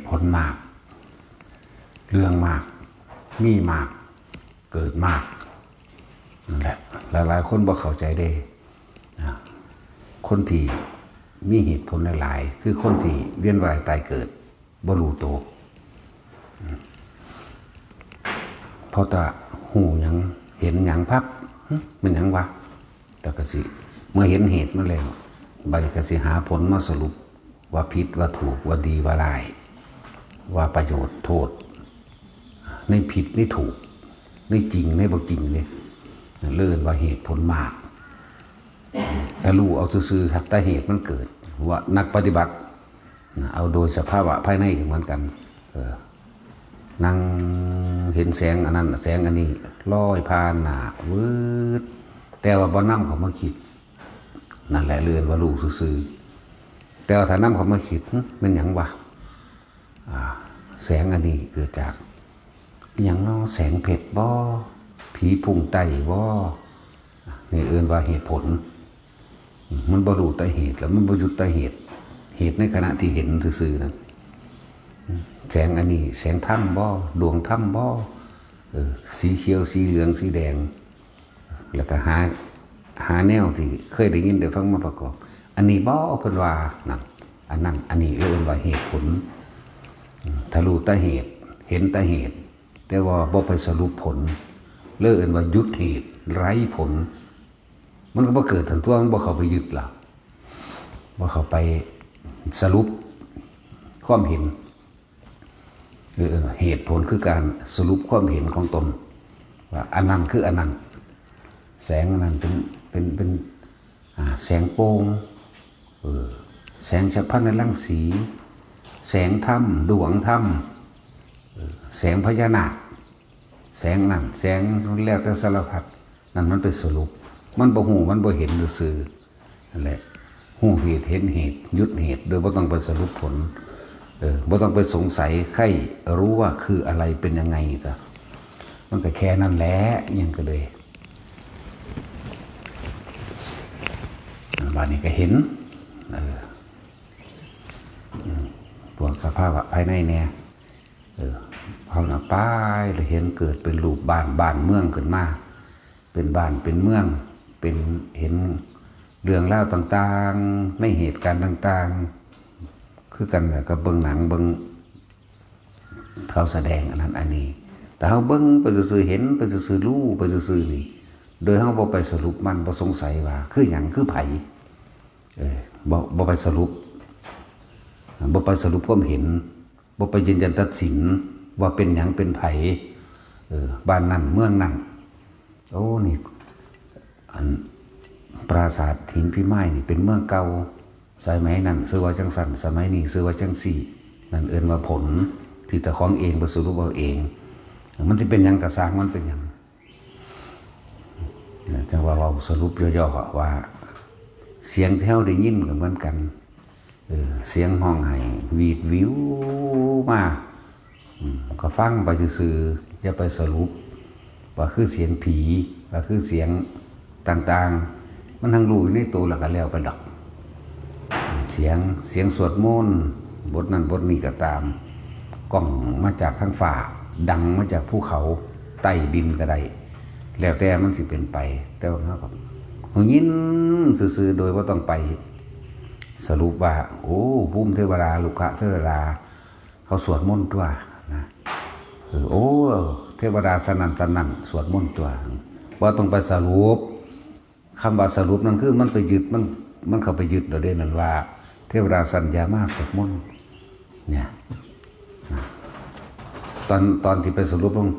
ຜົນມາກ ເລື່ອງມາກ ມີມາກ ເກີດມາກ ນັ້ນແຫຼະ. ຫຼາຍໆຄົນບໍ່ເຂົ້າໃຈເດ້ ຄົນທີ່ມີເຫດຜົນຫຼາຍໆ ຄືຄົນທີ່ວຽນວ່າຍຕາຍເກີດ ບໍ່ຮູ້ໂຕ. ພໍຕາຮູ້ຫຍັງ ເຫັນຫຍັງພັບ ຫຶ ແມ່ນຫຍັງວະ? ແລ້ວກໍຊິ ເມື່ອເຫັນເຫດມາແລ້ວ ບັດນີ້ກໍຊິຫາຜົນມາສະຫຼຸບວ່າຜິດ ວ່າຖືກ ວ່າດີ ວ່າຮ້າຍ ວ່າປະໂຫຍດ ໂທດ ໃນຜິດ ໃນຖືກ ໃນຈິງ ໃນບໍ່ຈິງເດ້. ເອີ້ນວ່າເຫດຜົນມາກ. ຖ້າຮູ້ເອົາຊື່ໆ ແຕ່ເຫດມັນເກີດ ວ່ານັກປະຕິບັດ ນະ ເອົາໂດຍສະພາວະພາຍໃນກໍເໝືອນກັນ ເອີ ນັ່ງເຫັນແສງອັນນັ້ນແສງອັນນີ້ລອຍຜ່ານໜ້າວືດ ແຕ່ວ່າບໍ່ນຳເຂົ້າມາຄິດ ນັ້ນແຫຼະເອີ້ນວ່າຮູ້ຊື່ໆ. ແຕ່ວ່າຖ້ານຳເຂົ້າມາຄິດ ຫຶ ແມ່ນຫຍັງວະ? ອາ ແສງອັນນີ້ເກີດຈາກອີ່ຫຍັງນໍ? ແສງເພັດບໍ? ຜີພຸງໄຕ້ບໍ? ນີ້ເອີ້ນວ່າເຫດຜົນ. ມັນບໍ່ຮູ້ແຕ່ເຫດ ແລ້ວມັນບໍ່ຢຸດແຕ່ເຫດ ເຫດໃນຂະນະທີ່ເຫັນຊື່ໆນັ້ນ. ແສງອັນນີ້ແສງທຳບໍ? ດວງທຳບໍ? ເອີ ສີຂຽວ ສີເຫຼືອງ ສີແດງ ແລ້ວກໍຫາ ຫາແນວທີ່ເຄີຍໄດ້ຍິນໄດ້ຟັງມາປະກອບ. ອັນນີ້ບໍ? ເພິ່ນວ່ານັ້ນ ອັນນັ້ນ ອັນນີ້ເອີ້ນວ່າເຫດຜົນ. ຖ້າຮູ້ແຕ່ເຫດ ເຫັນແຕ່ເຫດ ແຕ່ວ່າບໍ່ໄປສະຫຼຸບຜົນ ເລີຍເອີ້ນວ່າຢຸດເຫດ ໄຮ້ຜົນ. ມັນກໍບໍ່ເກີດທັນຕົວະ ມັນບໍ່ເຂົ້າໄປຍຶດລະ ບໍ່ເຂົ້າໄປສະຫຼຸບຄວາມເຫັນ. ເອີ ເຫດຜົນຄືການສະຫຼຸບຄວາມເຫັນຂອງຕົນ ວ່າອັນນັ້ນຄືອັນນັ້ນ ແສງອັນນັ້ນເປັນ ເປັນ ເປັນ ອາ ແສງໂປ່ງ ເອີ ແສງສັບພັນນະລັງສີ ແສງທຳ ດວງທຳ ເອີ ແສງພະຍານາກ ແສງນັ້ນແສງ ແລ້ວແຕ່ສາລະພັດ ນັ້ນມັນໄປສະຫຼຸບ ມັນບໍ່ຮູ້ ມັນບໍ່ເຫັນຊື່ໆ ນັ້ນແຫຼະ. ຮູ້ເຫດ ເຫັນເຫດ ຢຸດເຫດ ໂດຍບໍ່ຕ້ອງໄປສະຫຼຸບຜົນ ເອີ ບໍ່ຕ້ອງໄປສົງໄສ ໃຄ່ຮູ້ວ່າຄືອະໄລ ເປັນຍັງໄງ ກໍ ມັນກໍແຄ່ນັ້ນແຫຼະ ອີ່ຫຍັງກໍເລີຍ. ບາດນີ້ກໍເຫັນ ເອີ ອືມ ພວກສະພາວະພາຍໃນແດ່ ເອີ ພາວະນາໄປ ແລ້ວເຫັນເກີດເປັນຮູບບ້ານ ບ້ານເມືອງຂຶ້ນມາ ເປັນບ້ານເປັນເມືອງ ເປັນ ເຫັນເລື່ອງລາວຕ່າງໆ ໃນເຫດການຕ່າງໆ ຄືກັນກັບເບິ່ງໜັງ ເບິ່ງ ເຂົາສະແດງອັນນັ້ນອັນນີ້. ແຕ່ເຮົາເບິ່ງໄປຊື່ໆ ເຫັນໄປຊື່ໆ ຮູ້ໄປຊື່ໆນີ້ ໂດຍເຮົາບໍ່ໄປສະຫຼຸບມັນ ບໍ່ສົງໄສວ່າຄືຫຍັງ ຄືໃຜ ເອີ ບໍ່ ບໍ່ໄປສະຫຼຸບ ບໍ່ໄປສະຫຼຸບຄວາມເຫັນ ບໍ່ໄປຢືນຢັນຕັດສິນວ່າເປັນຫຍັງ ເປັນໃຜ ເອີ ບ້ານນັ້ນເມືອງນັ້ນ ໂອ້ ນີ້ ອັນປາສາດຫີນພິມາຍນີ້ເປັນເມືອງເກົ່າ ສະໄໝນັ້ນຊື່ວ່າຈັ່ງຊັ້ນ ສະໄໝນີ້ຊື່ວ່າຈັ່ງຊີ້ ນັ້ນເອີ້ນວ່າຜົນທີ່ເຈົ້າຂອງເອງໄປສະຫຼຸບເອົາເອງ. ມັນຊິເປັນຫຍັງກໍຊ່າງມັນເປັນຫຍັງ ຈັ່ງວ່າເວົ້າສະຫຼຸບຫຍໍ້ໆວ່າ ສຽງທີ່ເຮົາໄດ້ຍິນກໍເໝືອນກັນ ເອີ ສຽງຮ້ອງໄຫ້ຫວີດຫວິວມາ ອືມ ກໍຟັງໄປຊື່ໆ ຢ່າໄປສະຫຼຸບວ່າຄືສຽງຜີ ວ່າຄືສຽງຕ່າງໆ ມັນທັງຮູ້ຢູ່ໃນໂຕແລ້ວກໍແລ້ວໄປດອກ. ສຽງ ສຽງສວດມົນ ບົດນັ້ນບົດນີ້ກໍຕາມ ກ້ອງມາຈາກທາງຟ້າ ດັງມາຈາກພູເຂົາ ໃຕ້ດິນກໍໄດ້ ແລ້ວແຕ່ມັນຊິເປັນໄປ ແຕ່ວ່າເຮົາກໍຮູ້ຍິນຊື່ໆ ໂດຍບໍ່ຕ້ອງໄປສະຫຼຸບວ່າ ໂອ້ ພູມເທວະດາ ລຸກຂະເທວະດາ ເຂົາສວດມົນຕົວະນະ ເອີ ໂອ້ ເທວະດາຊັ້ນນັ້ນຊັ້ນນັ້ນສວດມົນຕົວະ ບໍ່ຕ້ອງໄປສະຫຼຸບ. ຄຳວ່າສະຫຼຸບນັ້ນຄືມັນໄປຍຶດ ມັນ ມັນເຂົ້າໄປຍຶດແລ້ວເດ້ ນັ້ນວ່າເທວະດາຊັ້ນຢາມາສວດມົນ ເນຍ ຕອນ ຕອນທີ່ໄປສະຫຼຸບລົງ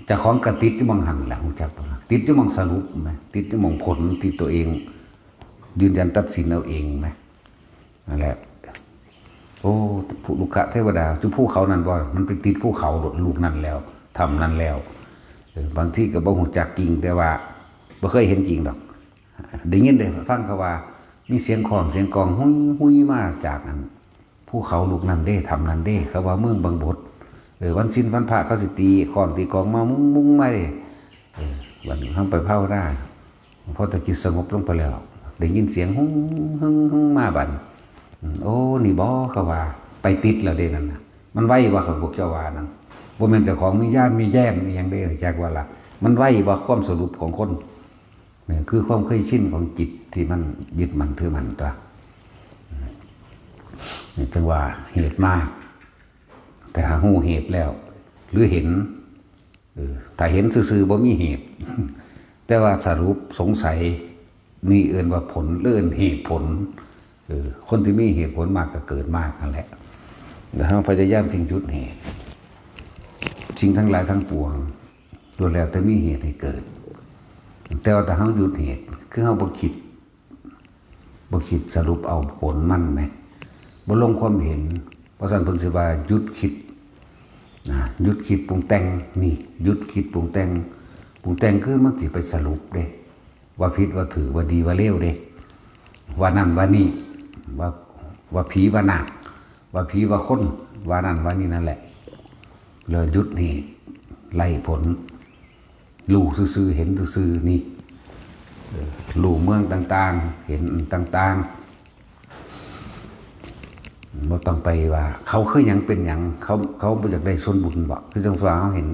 ເຈົ້າຂອງກໍຕິດຢູ່ໝ່ອງຫັ້ນແຫຼະ ຮູ້ຈັກບໍ່ລະ? ຕິດຢູ່ໝ່ອງສະຫຼຸບແມ ຕິດຢູ່ໝ່ອງຜົນທີ່ຕົວເອງຢືນຢັນຕັດສິນເອົາເອງແມ ນັ້ນແຫຼະ. ໂອ້ ລຸກຂະເທວະດາ ຢູ່ພູເຂົານັ້ນບໍ່? ມັນໄປຕິດພູເຂົາໂລດ ລູກນັ້ນແລ້ວ ຖ້ຳນັ້ນແລ້ວ. ເອີ ບາງທີກໍບໍ່ຮູ້ຈັກຈິງ ແຕ່ວ່າບໍ່ເຄີຍເຫັນຈິງດອກ ໄດ້ຍິນໄດ້ຟັງເຂົາວ່າ ມີສຽງຄ້ອງສຽງກອງຫຸຍໆມາຈາກອັນ ພູເຂົາລູກນັ້ນເດ້ ຖ້ຳນັ້ນເດ້ ເຂົາວ່າເມືອງບັງບົດ ເອີ ວັນສິນວັນພະເຂົາຊິຕີຄ້ອງຕີກອງມາມຸ້ງໆມາເດ້ ເອີ ບັດນີ້ເຮົາໄປພາວນາ ພໍຕະກິດສະຫງົບລົງໄປແລ້ວ ໄດ້ຍິນສຽງຫຶ້ງໆໆມາບັດ ອືມ ໂອ້ ນີ້ບໍ ເຂົາວ່າໄປຕິດແລ້ວເດ້ນັ້ນນະ ມັນໄວບໍ່ ຄັນພວກເຈົ້າວ່ານັ້ນ? ບໍ່ແມ່ນເຈົ້າຂອງມີຍານມີແຍມອີ່ຫຍັງເດ້ ຈັກວ່າລະ ມັນໄວບໍ່ ຄວາມສະຫຼຸບຂອງຄົນ? ນີ້ຄືຄວາມເຄີຍຊິນຂອງຈິດທີ່ມັນຍຶດໝັ້ນຖືໝັ້ນຕົວະ. ນີ້ຈຶ່ງວ່າເຫດມາ ແຕ່ຫາຮູ້ເຫດແລ້ວ ຫຼືເຫັນ ເອີ ຖ້າເຫັນຊື່ໆ ບໍ່ມີເຫດ ແຕ່ວ່າສະຫຼຸບສົງໄສ ນີ້ເອີ້ນວ່າຜົນ ຫຼືເອີ້ນເຫດຜົນ. ເອີ ຄົນທີ່ມີເຫດຜົນມາກກໍເກີດມາກຫັ້ນແຫຼະ ແລ້ວເຮົາພະຍາຍາມຈຶ່ງຢຸດເຫດ. ສິ່ງທັງຫຼາຍທັງປວງ ລ້ວນແລ້ວແຕ່ມີເຫດໃຫ້ເກີດ ແຕ່ວ່າຖ້າເຮົາຢຸດເຫດ ຄືເຮົາບໍ່ຄິດ ບໍ່ຄິດສະຫຼຸບເອົາຜົນມັນແໝ ບໍ່ລົງຄວາມເຫັນ. ເພາະຊັ້ນເພິ່ນຊິວ່າຢຸດຄິດ ນະ ຢຸດຄິດປຸງແຕ່ງ. ນີ້ ຢຸດຄິດປຸງແຕ່ງ. ປຸງແຕ່ງຄືມັນຊິໄປສະຫຼຸບເດ້ ວ່າຜິດວ່າຖືກ ວ່າດີວ່າເລວເດ້ ວ່ານັ້ນວ່ານີ້ ວ່າ ວ່າຜີວ່ານາກ ວ່າຜີວ່າຄົນ ວ່ານັ້ນວ່ານີ້ ນັ້ນແຫຼະ. ແລ້ວຢຸດເຫດ ໄລ່ຜົນ ຮູ້ຊື່ໆ ເຫັນຊື່ໆ ນີ້ ເອີ ຮູ້ເມືອງຕ່າງໆ ເຫັນອັນຕ່າງໆ. ບໍ່ຕ້ອງໄປວ່າເຂົາຄືຫຍັງເປັນຫຍັງ ເຂົາ ເຂົາບໍ່ຢາກໄດ້ສ່ວນບຸນບໍ? ຄືຈັ່ງວ່າເຮົາເຫັນ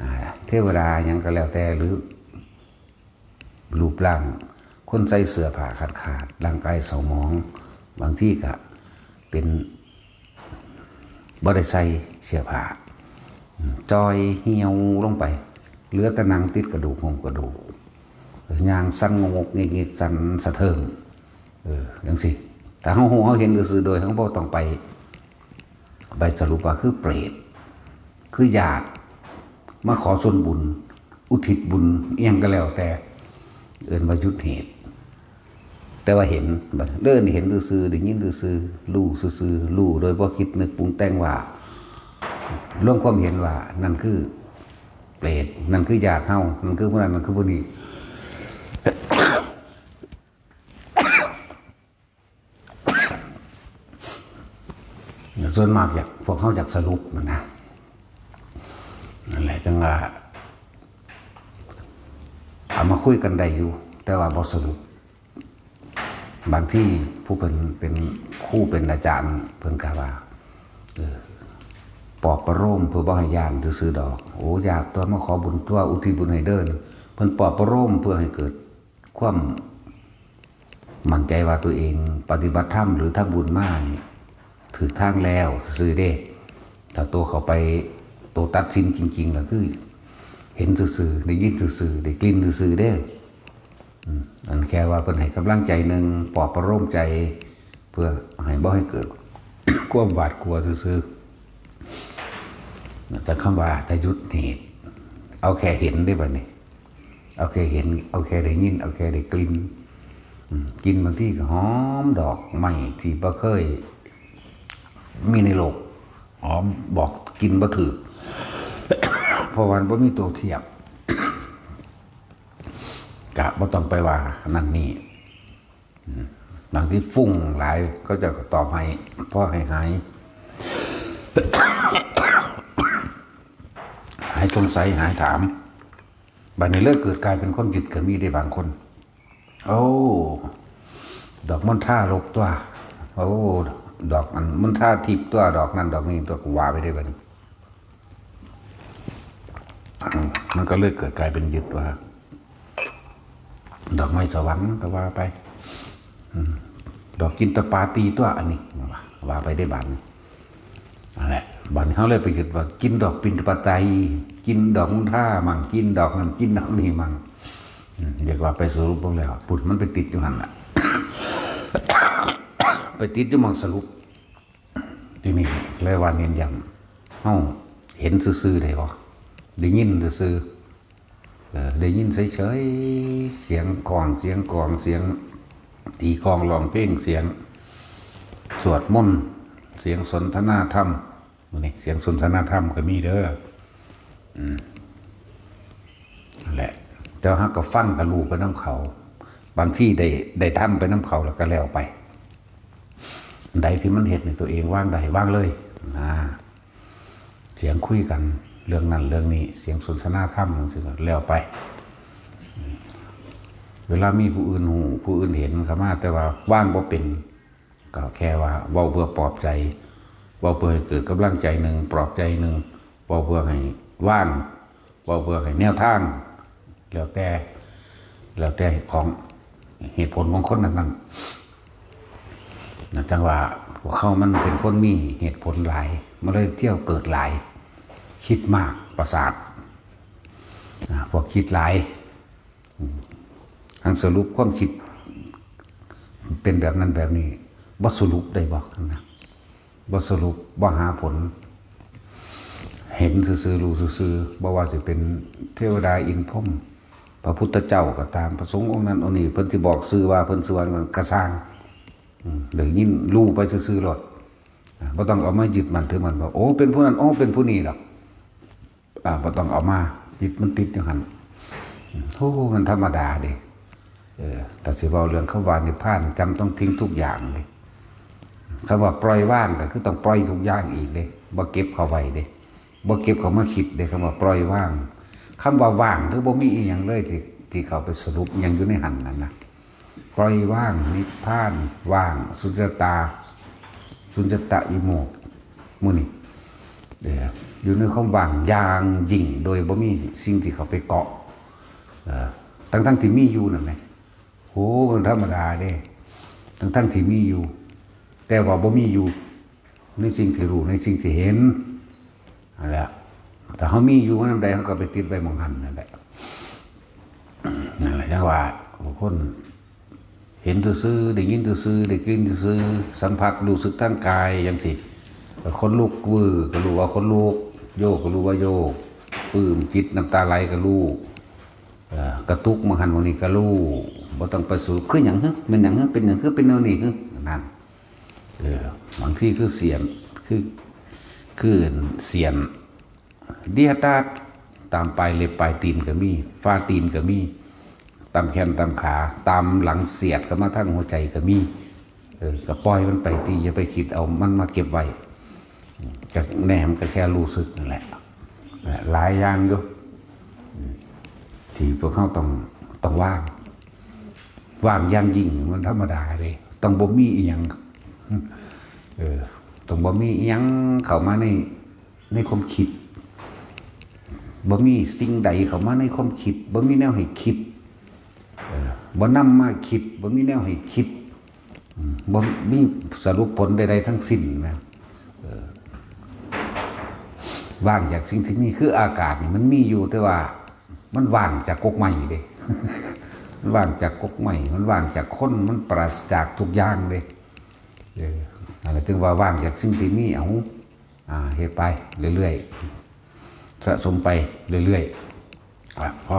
ອ່າ ເທວະດາຫຍັງກໍແລ້ວແຕ່ ຫຼື ຮູບຮ່າງຄົນໃສ່ເສື້ອຜ້າຂາດໆ ຮ່າງກາຍເສົ້າໝອງ ບາງທີກະເປັນ ບໍ່ໄດ້ໃສ່ເສື້ອຜ້າ ຈ່ອຍຫ່ຽວລົງໄປ ເຫຼືອແຕ່ໜັງຕິດກະດູກ ຫຸ້ມກະດູກ ຍ່າງສັ່ນງົກໆ ເງກໆ ສັ່ນສະເທີງ ເອີ ຈັ່ງຊີ້. ຖ້າເຮົາຮູ້ເຮົາເຫັນຊື່ໆ ໂດຍເຮົາບໍ່ຕ້ອງໄປ ໄປສະຫຼຸບວ່າຄືເປດ ຄືຍາດ ມາຂໍສ່ວນບຸນ ອຸທິດບຸນ ອີ່ຫຍັງກໍແລ້ວແຕ່ ເອີ້ນວ່າຢຸດເຫດ. ແຕ່ວ່າເຫັນ ເດີນເຫັນຊື່ໆ ໄດ້ຍິນຊື່ໆ ຮູ້ຊື່ໆ ຮູ້ໂດຍບໍ່ຄິດນຶກປຸງແຕ່ງວ່າ ລວມຄວາມເຫັນວ່ານັ້ນຄືເປດ ນັ້ນຄືຍາດເຮົາ ນັ້ນຄືຜູ້ນັ້ນ ນັ້ນຄືຜູ້ນີ້. ສ່ວນມາກຢາກ ພວກເຮົາຢາກສະຫຼຸບມັນນະ ນັ້ນແຫຼະ ຈັ່ງວ່າເອົາມາຄຸຍກັນໄດ້ຢູ່ ແຕ່ວ່າບໍ່ສະຫຼຸບ. ບາງທີຜູ້ເພິ່ນເປັນຄູເປັນອາຈານ ເພິ່ນກໍວ່າ ເອີ ປອບປະໂລມເພື່ອບໍ່ໃຫ້ຢ້ານຊື່ໆ ດອກ. ໂອ້ ຢາກຕົວະ ມາຂໍບຸນຕົວະ ອຸທິດບຸນໃຫ້ເດີ. ເພິ່ນປອບປະໂລມເພື່ອໃຫ້ເກີດຄວາມໝັ້ນໃຈວ່າຕົວເອງປະຕິບັດທຳ ຫຼື ທຳບຸນມານີ້ ຖືກທາງແລ້ວຊື່ໆເດ້. ຖ້າໂຕເຂົ້າໄປ ໂຕຕັດສິນຈິງໆ ລະຄືເຫັນຊື່ໆ ໄດ້ຍິນຊື່ໆ ໄດ້ກິ່ນຊື່ໆເດ້. ອືມ ອັນແຄ່ວ່າເພິ່ນໃຫ້ກຳລັງໃຈໜຶ່ງ ປອບປະໂລມໃຈ ເພື່ອໃຫ້ບໍ່ໃຫ້ເກີດຄວາມຫວາດກົວຊື່ໆ. ແຕ່ຄຳວ່າຖ້າຢຸດເຫດ ເອົາແຄ່ເຫັນເດ້ບັດນີ້. ເອົາແຄ່ເຫັນ ເອົາແຄ່ໄດ້ຍິນ ເອົາແຄ່ໄດ້ກິ່ນ. ອືມ ກິ່ນບາງທີກໍຫອມດອກໄມ້ທີ່ບໍ່ເຄີຍມີໃນໂລກ ຫອມ ບອກກິ່ນບໍ່ຖືກ ເພາະວ່າມັນບໍ່ມີຕົວທຽບ. ກະບໍ່ຕ້ອງໄປວ່ານັ້ນນີ້. ອືມ ບາງທີຟຸ້ງຫຼາຍ ເຂົາເຈົ້າກໍຕອບໃຫ້ ພໍໃຫ້ຫາຍ ຫາຍສົງໄສ ຫາຍຖາມ. ບາດນີ້ເລີຍເກີດກາຍເປັນຄວາມຍຶດກໍມີເດ້ບາງຄົນ. ໂອ້ ດອກມົນທາລົບຕົວະ ໂອ້ ດອກອັນມົນທາທິບຕົວະ ດອກນັ້ນດອກນີ້ຕົວະ ກໍວ່າໄປເດ້ບາດນີ້. ມັນກໍເລີຍເກີດກາຍເປັນຍຶດວ່າ ດອກໄມ້ສະຫວັນກໍວ່າໄປ ອືມ ດອກຈິນຕະປາຕີຕົວະ ອັນນີ້ ວ່າ ວ່າໄປໄດ້ບາດນີ້. ນັ້ນແຫຼະ ບາດນີ້ເຮົາເລີຍໄປຍຶດວ່າ ກິນດອກປິນຕະປາໄຕ ກິນດອກມຸນທາມັ່ງ ກິນດອກນັ້ນ ກິນດອກນີ້ມັ່ງ. ອືມ ຢາກວ່າໄປສະຫຼຸບເບິ່ງແລ້ວ ພຸ້ນ ມັນໄປຕິດຢູ່ຫັ້ນລະ ໄປຕິດຢູ່ໝ່ອງສະຫຼຸບ. ທີນີ້ເລີຍວ່າເນັ້ນຢ້ຳ ເຮົາເຫັນຊື່ໆໄດ້ບໍ່? ໄດ້ຍິນຊື່ໆ ເອີ ໄດ້ຍິນເສີຍໆ ສຽງກ້ອງ ສຽງກອງ ສຽງຕີກ້ອງ ຮ້ອງເພງ ສຽງສວດມົນ ສຽງສົນທະນາທຳ. ມື້ນີ້ສຽງສົນທະນາທຳກໍມີເດີ. ອືມ ນັ້ນແຫຼະ ແຕ່ວ່າເຮົາກໍຟັງ ກໍຮູ້ໄປນຳເຂົາ. ບາງທີໄດ້ ໄດ້ທຳໄປນຳເຂົາ ແລ້ວກໍແລ້ວໄປ. ອັນໃດທີ່ມັນເຮັດໃຫ້ຕົວເອງວາງໄດ້ ວາງເລີຍນະ. ສຽງຄຸຍກັນເລື່ອງນັ້ນເລື່ອງນີ້ ສຽງສົນທະນາທຳຈັ່ງຊີ້ກໍແລ້ວໄປ. ເວລາມີຜູ້ອື່ນຮູ້ ຜູ້ອື່ນເຫັນກໍມາ ແຕ່ວ່າວາງບໍ່ເປັນ ກໍແຄ່ວ່າເວົ້າເພື່ອປອບໃຈ ເວົ້າເພື່ອໃຫ້ເກີດກຳລັງໃຈໜຶ່ງ, ປອບໃຈໜຶ່ງ, ເວົ້າເພື່ອໃຫ້ວາງ, ເວົ້າເພື່ອໃຫ້ແນວທາງ, ແລ້ວແຕ່, ແລ້ວແຕ່ຂອງເຫດຜົນຂອງຄົນນັ້ນໆ. ນະ ຈັ່ງວ່າພວກເຮົາມັນເປັນຄົນມີເຫດຜົນຫຼາຍ, ມັນເລີຍທ່ຽວເກີດຫຼາຍ, ຄິດມາກ, ປະສາດ, ອາ ພວກຄິດຫຼາຍ. ອາ ຄັນສະຫຼຸບຄວາມຄິດເປັນແບບນັ້ນແບບນີ້, ບໍ່ສະຫຼຸບໄດ້ບໍ່? ນະ ບໍ່ສະຫຼຸບ, ບໍ່ຫາຜົນ, ເຫັນຊື່ໆ ຮູ້ຊື່ໆ. ບໍ່ວ່າຊິເປັນເທວະດາ, ອິນພົມ, ພະພຸດທະເຈົ້າກໍຕາມ, ພະສົງອົງນັ້ນອົງນີ້, ເພິ່ນຊິບອກຊື່ວ່າເພິ່ນຊື່ວ່າຫຍັງກໍຊ່າງ, ອາ ໄດ້ຍິນຮູ້ໄປຊື່ໆໂລດ, ອາ ບໍ່ຕ້ອງເອົາມາຍຶດໝັ້ນຖືໝັ້ນວ່າ ໂອ້ ເປັນຜູ້ນັ້ນ, ໂອ້ ເປັນຜູ້ນີ້ດອກ. ອາ ບໍ່ຕ້ອງເອົາມາຍຶດ, ມັນຕິດຢູ່ຫັ້ນ. ໂອ້ ມັນທຳມະດາເດ້. ເອີ ຖ້າຊິເວົ້າເລື່ອງຄຳວ່ານິບພານ, ຈຳຕ້ອງຖິ້ມທຸກຢ່າງເດ້. ຄຳວ່າປ່ອຍວາງ ກໍຄືຕ້ອງປ່ອຍທຸກຢ່າງອີກເດ້, ບໍ່ເກັບເຂົ້າໄວ້ເດ້, ບໍ່ເກັບເຂົ້າມາຄິດເດ້. ຄຳວ່າປ່ອຍວາງ, ຄຳວ່າວ່າງ ຄືບໍ່ມີອີ່ຫຍັງເລີຍທີ່, ທີ່ເຂົ້າໄປສະຫຼຸບຫຍັງຢູ່ໃນຫັ້ນນັ້ນນະ. ປ່ອຍວາງ, ນິບພານ, ວ່າງ, ສຸນຍະຕາ, ສຸນຍະຕະວິໂມກ ມື້ນີ້ ເອີ ຢູ່ໃນຄວາມວ່າງຢ່າງຍິ່ງ ໂດຍບໍ່ມີສິ່ງທີ່ເຂົ້າໄປເກາະ, ເອີ ທັງໆທີ່ມີຢູ່ນັ້ນແຫຼະ. ໂອ້ ມັນທຳມະດາເດ້, ທັງໆທີ່ມີຢູ່ ແຕ່ວ່າບໍ່ມີຢູ່ໃນສິ່ງທີ່ຮູ້, ໃນສິ່ງທີ່ເຫັນ. ນັ້ນແຫຼະ, ຖ້າເຮົາມີຢູ່ນຳໃດ ເຮົາກໍໄປຕິດໄວ້ໝ່ອງຫັ້ນນັ້ນແຫຼະ. ນັ້ນແຫຼະ ຈັ່ງວ່າຄົນເຫັນຊື່ໆ, ໄດ້ຍິນຊື່ໆ, ໄດ້ກິ່ນຊື່ໆ, ສຳຜັດຮູ້ສຶກທາງກາຍຈັ່ງຊີ້, ຂົນລຸກວື ກໍຮູ້ວ່າຂົນລຸກ, ໂຍກກໍຮູ້ວ່າໂຍກ, ປຶ້ມຈິດນ້ຳຕາໄຫຼກໍຮູ້, ເອີ ກະຕຸກໝ່ອງຫັ້ນໝ່ອງນີ້ກໍຮູ້, ບໍ່ຕ້ອງໄປສະຫຼຸບ ຄືຫຍັງຫື? ແມ່ນຫຍັງຫື? ເປັນຫຍັງຄືເປັນແນວນີ້ຫື? ນັ້ນ. ເອີ ບາງທີຄືສຽນ, ຄື, ຄືສຽນ ເດຍດາດ ຕາມປາຍເລັບປາຍຕີນກໍມີ, ຝາຕີນກໍມີ, ຕາມແຂນຕາມຂາ, ຕາມຫຼັງສຽດເຂົ້າມາທາງຫົວໃຈກໍມີ. ເອີ ກໍປ່ອຍມັນໄປຕິ, ຢ່າໄປຄິດເອົາມັນມາເກັບໄວ້. ກໍແນມ ກໍແຄ່ຮູ້ສຶກນັ້ນແຫຼະ. ຫຼາຍຢ່າງຢູ່ ທີ່ພວກເຮົາຕ້ອງ, ຕ້ອງວ່າງ. ວ່າງຢ່າງຍິ່ງ ມັນທຳມະດາເດ້, ຕ້ອງບໍ່ມີອີ່ຫຍັງ, ເອີ ຕ້ອງບໍ່ມີອີ່ຫຍັງເຂົ້າມາໃນ, ໃນຄວາມຄິດ, ບໍ່ມີສິ່ງໃດເຂົ້າມາໃນຄວາມຄິດ, ບໍ່ມີແນວໃຫ້ຄິດ, ເອີ ບໍ່ນຳມາຄິດ, ບໍ່ມີແນວໃຫ້ຄິດ, ອືມ ບໍ່ມີສະຫຼຸບຜົນໃດໆທັງສິ້ນນະ. ເອີ ວ່າງຈາກສິ່ງທີ່ມີ, ຄືອາກາດນີ້ມັນມີຢູ່, ແຕ່ວ່າ ມັນວ່າງຈາກກົກໄມ້ເດ້, ມັນວ່າງຈາກກົກໄມ້, ມັນວ່າງຈາກຄົນ, ມັນປາສຈາກທຸກຢ່າງເດ້. ເອີ ນັ້ນແຫຼະ ຈຶ່ງວ່າວ່າງຈາກສິ່ງທີ່ມີ. ເອົາ ອາ ເຮັດໄປເລື້ອຍໆ, ສະສົມໄປເລື້ອຍໆ. ອາ ພໍ